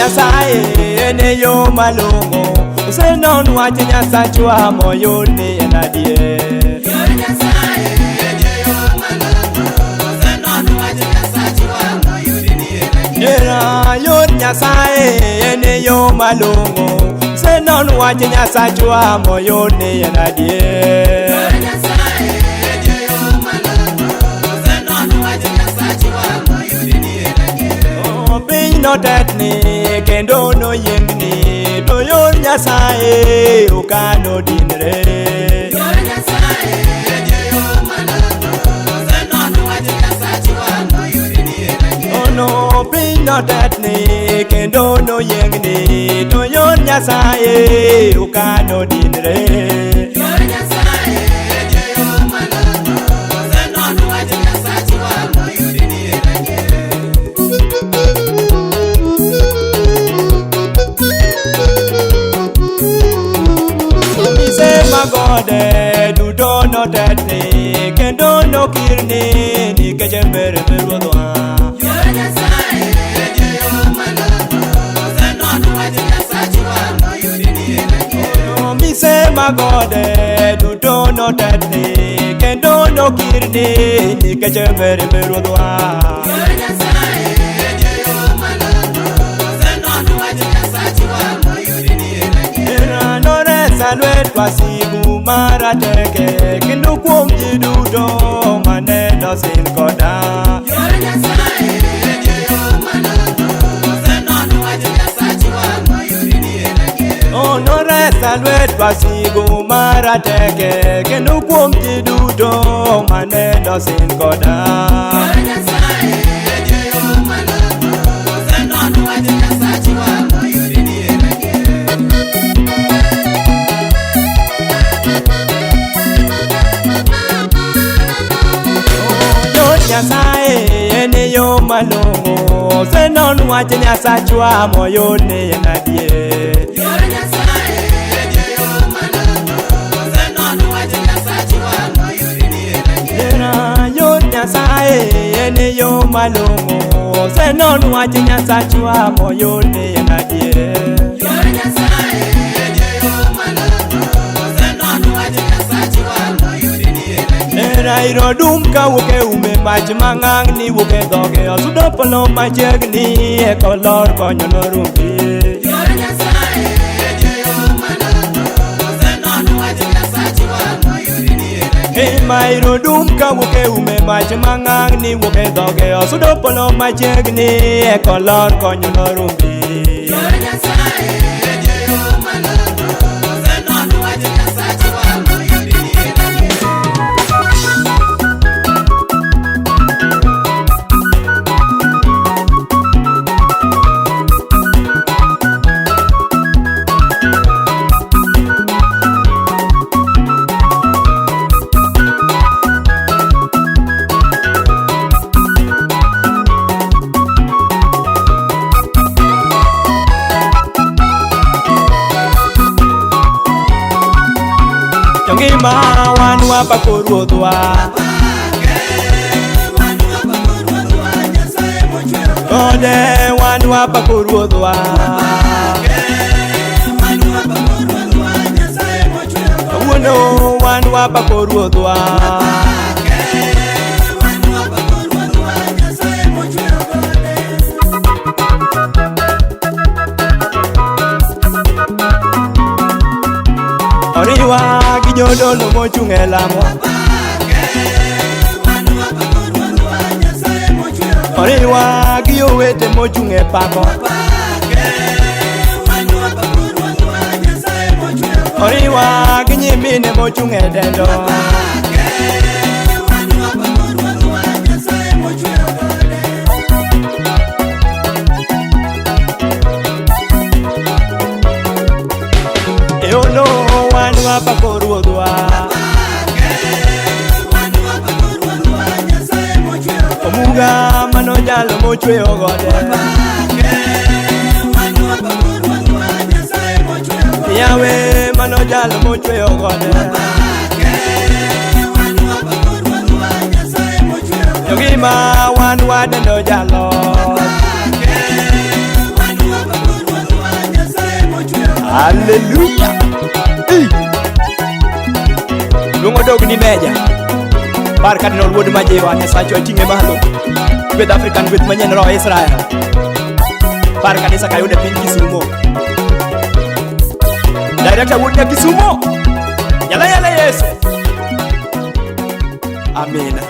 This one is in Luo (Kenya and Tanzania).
Nyasaye en e yo malong'o, osenon wach Nyasachwa moyud ni en adier. Yor Nyasaye en e yo malong'o, osenon wach Nyasachwa moyud ni en adier. Era yor Nyasaye en e yo malong'o, osenon wach Nyasachwa moyud ni en adier. Yor Nyasaye en e yo malong'o, osenon wach Nyasachwa moyud ni en adier. Oh, piny notetni kendo noyiengni, to yor Nyasaye ok anodinre. Yor Nyasaye en e yo malong'o, osenon wach Nyasachwa moyud ni en adier. Ono piny notetni kendo noyiengni, to yor Nyasaye ok anodinre. Yor Nyasaye en e yo malong'o, osenon wach Nyasachwa moyud ni en adier. Mise magode duto notetni kendo nokirni nikech mirimb Ruodhwa. Yor Nyasaye en e yo malong'o, osenon wach Nyasachwa moyud ni en adier. Mise magode duto notetni kendo nokirni nikech mirimb Ruodhwa. Yor Nyasaye en e yo malong'o, osenon wach Nyasachwa moyud ni en adier. Noresa lwet wasigu marateke kendo kuom ji duto mane nosin koda. Yor Nyasaye en e yo malong'o, osenon wach Nyasachwa moyud ni en adier. Oh, noresa lwet wasigu marateke kendo kuom ji duto mane nosin koda. Yor Nyasaye en e yo malong'o, osenon wach Nyasachwa moyud ni en adier. Yor Nyasaye en e yo malong'o, osenon wach Nyasachwa moyud ni en adier. Yor Nyasaye en e yo malong'o, osenon wach Nyasachwa moyud ni en adier. Era yor Nyasaye en e yo malong'o, osenon wach Nyasachwa moyud ni en adier. Yor Nyasaye en e yo malong'o, osenon wach Nyasachwa moyud ni en adier. Era iro dum kawuok e ume mach mang'ang'ni wuok e dhoge osudo polo machiegni eka olor konyo norumbi. Yor Nyasaye en e yo malong'o, osenon wach Nyasachwa moyud ni en adier. Ema iro dum kawuok e ume mach mang'ang'ni wuok e dhoge osudo polo machiegni eka olor konyo norumbi. Yor Nyasaye en e yo malong'o, osenon wach Nyasachwa moyud ni en adier. Jongima wan wapako Ruodhwa. Gode wan wapako Ruodhwa. Kawuono wan wapako Ruodhwa. Oriwa gi jodolo mochung' e lamo. Oriwa gi owete mochung' e pako. Oriwa gi nyimine mochung' e dendo. E olo wan wapako Ruodhwa. Omuga mano jalo mochweyo gode. Yawe mano jalo mochweyo gode. Jogima wan wadendo jalo. Haleluya. Ei. Luongo dog ni meja. Par Cardinal Wuod Majiwa, Nyasacho ating'e malo. Gweth African gweth manyien roho Israel. Par kanisa kayude piny Kisumo. Director Wuod nya Kisumo. Yala yala Yesu. Amina.